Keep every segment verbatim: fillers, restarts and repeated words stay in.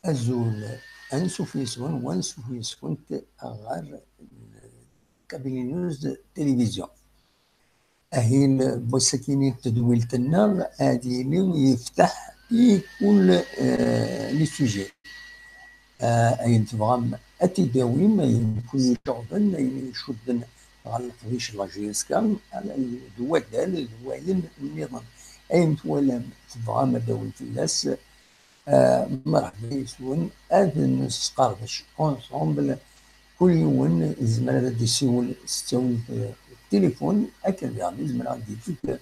Azul, ansuf yes-wen, wansuf yes-kunt ɣer Kabili News Télévision. Ahil n wass-akini n tedwilt-nneɣ ad yili yefteḥ i kul, eh, les sujets. Eh, ayen tebɣam ad t-id-tawim, ayen ken-iceɣben, ayen icudden ɣer leqdic n la J S K, d waddal, d wayen nniḍen. Ayen twalam tebɣam ad d-tawim fell-as, eh, merḥba yes-wen, ad nesqerdec ensemble. Kul yiwen yezmer ad d-isiwel s ttawil, eh, tilifun, akken diɣen yezmer ad d-ifek,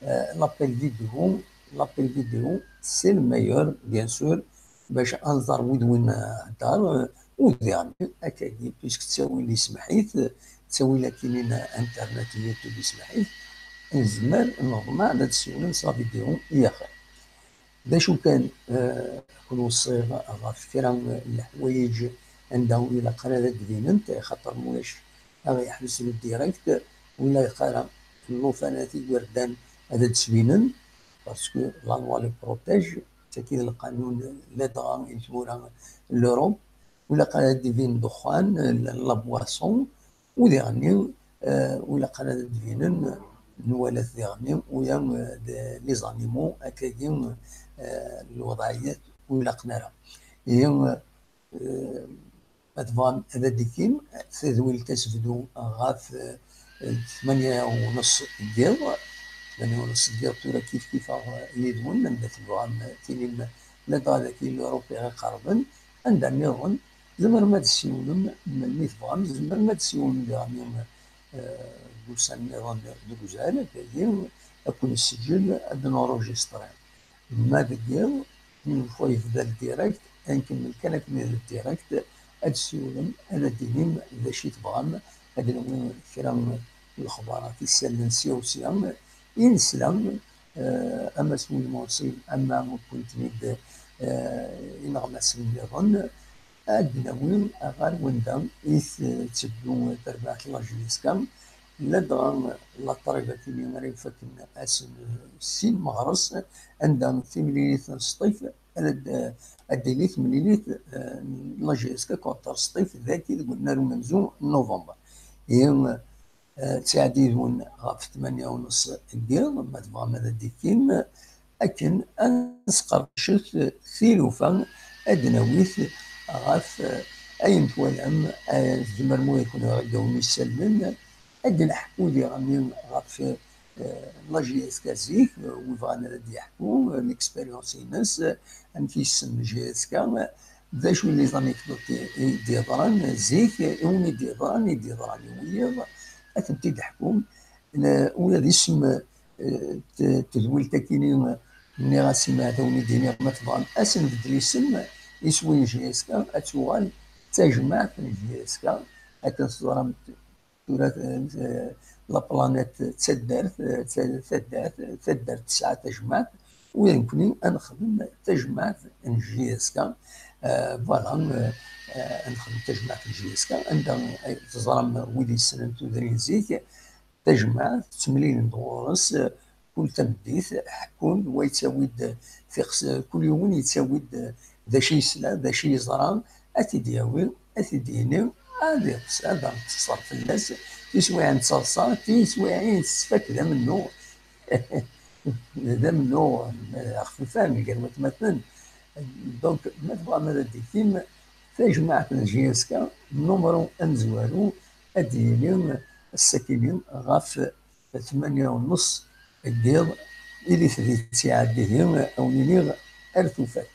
eh, l'appel vidéo. L'appel vidéo, c'est le meilleur, bien sûr, bac ad nẓer wid win, eh, hedder, eh, u diɣen akkagi, puisque ttawil yesmeḥ-it, ttawil akkin n internet, YouTube yesmeḥ-it, nezmer neḍmeɛ ad d-siwlen s la vidéo i axir. D acu kan, eh, ken-weṣṣiɣ ɣef kra n leḥwayeǧ anda ur ilaq ara ad d-binent, axaṭer ma ulac ad aɣ-yeḥbes le direct, ur ilaq ara llufan, igerdan ad d-sbinen, parce que la loi les protège, d tagi d lqanun, ladɣa i tmura n l'Europe, ur ilaq ara ad d-ibin ddexxan, la boisson, u diɣenni, eh, ur ilaq ara ad d-binen, nwala-t diɣenni, ula, eh, d les animaux, akkagi, eh, lewḍeɛyat ur ilaqen ara. Ihi, eh, ma tebɣam ad d-tikim, tadwilt asebdu ɣef, eh, tmanya u nneṣ n yiḍ, tmanya u nneṣ n yiḍ tura kif kif-aɣ yid-wen, anda tebɣam tinim, ladɣa dagi l'Europe i ɣ-iqerben, anda nniḍen, tzemrem ad d-tsiwlem melmi tebɣam, tzemrem ad d-tsiwlem diɣenni, eh, deg wussan nniḍen deg uzal, akkagi, ad ken-nesseǧǧel, ad d-nenreǧistri. Ma deg yiḍ, une fois yebda le direct, ad nkemmel kan akken d le direct, ad d-tsiwlem, ad d-tinim d acu i tebɣam, ad d-nawi kra n lexbarat isallen sya u sya, i nesla, eh, ama s wudem uṣil, ama nekkenti-d, eh, ineɣmasen nniḍen, ad d-nawi ɣer wanda i tetteddu terbaɛt n la J S K, ladɣa la ṭriba-kini ara ifaken ass n sin meɣres, anda timlilit n Sṭif, ad, ad d-tili temlilit, eh, n la J S K contre Sṭif dagi deg unnar umenzu n november. Ihi, eh, ttɛeddi yid-wen ɣef tmanya u nneṣ n yiḍ, ma tebɣam ad d-tikim, akken ad nesqerdcet tilufa, ad d-nawi-t ɣef, eh, ayen twalam, eh, tzemrem ad ken-iɛeggeḍ isallen, ad d-neḥku diɣenni ɣef, eh, la J S K zik, eh, wi bɣan ad d-yeḥku, eh, l'expérience-ines, eh, amek yessen J S K, eh, d acu n les anecdotes i, i d-yeḍran zik, i win i d-yeḍran, i d-yeḍran i wiyiḍ, ad tent-id-ḥkum. N-, ula d isem, eh, t-, tedwilt-akini, eh, nniɣ-as i imeɛdawen i d-iniɣ, ma tebɣam, ad s-nbeddel isem, iswi n J S K, ad tuɣal d tajmaɛt n J S K, akken teẓram tura, eh, la planète d taddart, eh, d ta-, taddart, taddart tesɛa tajmaɛt, u nekkni ad nexdem tajmaɛt n J S K, eh, voilà, eh, eh, ad nexdem tajmaɛt n J S K, anda ay teẓram wid yessnen tudrin zik, tajmaɛt, ttemlilen-d ɣur-s, eh, kul tameddit, ḥekkun-d, wa yettawi-d tixs-, kul yiwen yettawi-d d acu yesla, d acu yeẓra, ad t-id-yawi, ad t-id-yini, ad iṭṭes, ad aɣ-d-tesseɣ fell-as, tiswiɛin n tseḍsa, tiswiɛin tettfak d amennuɣ. D amennuɣ, eh, xfifan gar watmaten. Donc, ma tebɣam ad d-tikim, tajmaɛt n J S K, numru amezwaru, ad d-yili ass-akini ɣef tmanya u nneṣ n yiḍ, ilit di ttɛeddihi, a wen-iniɣ ar tufat.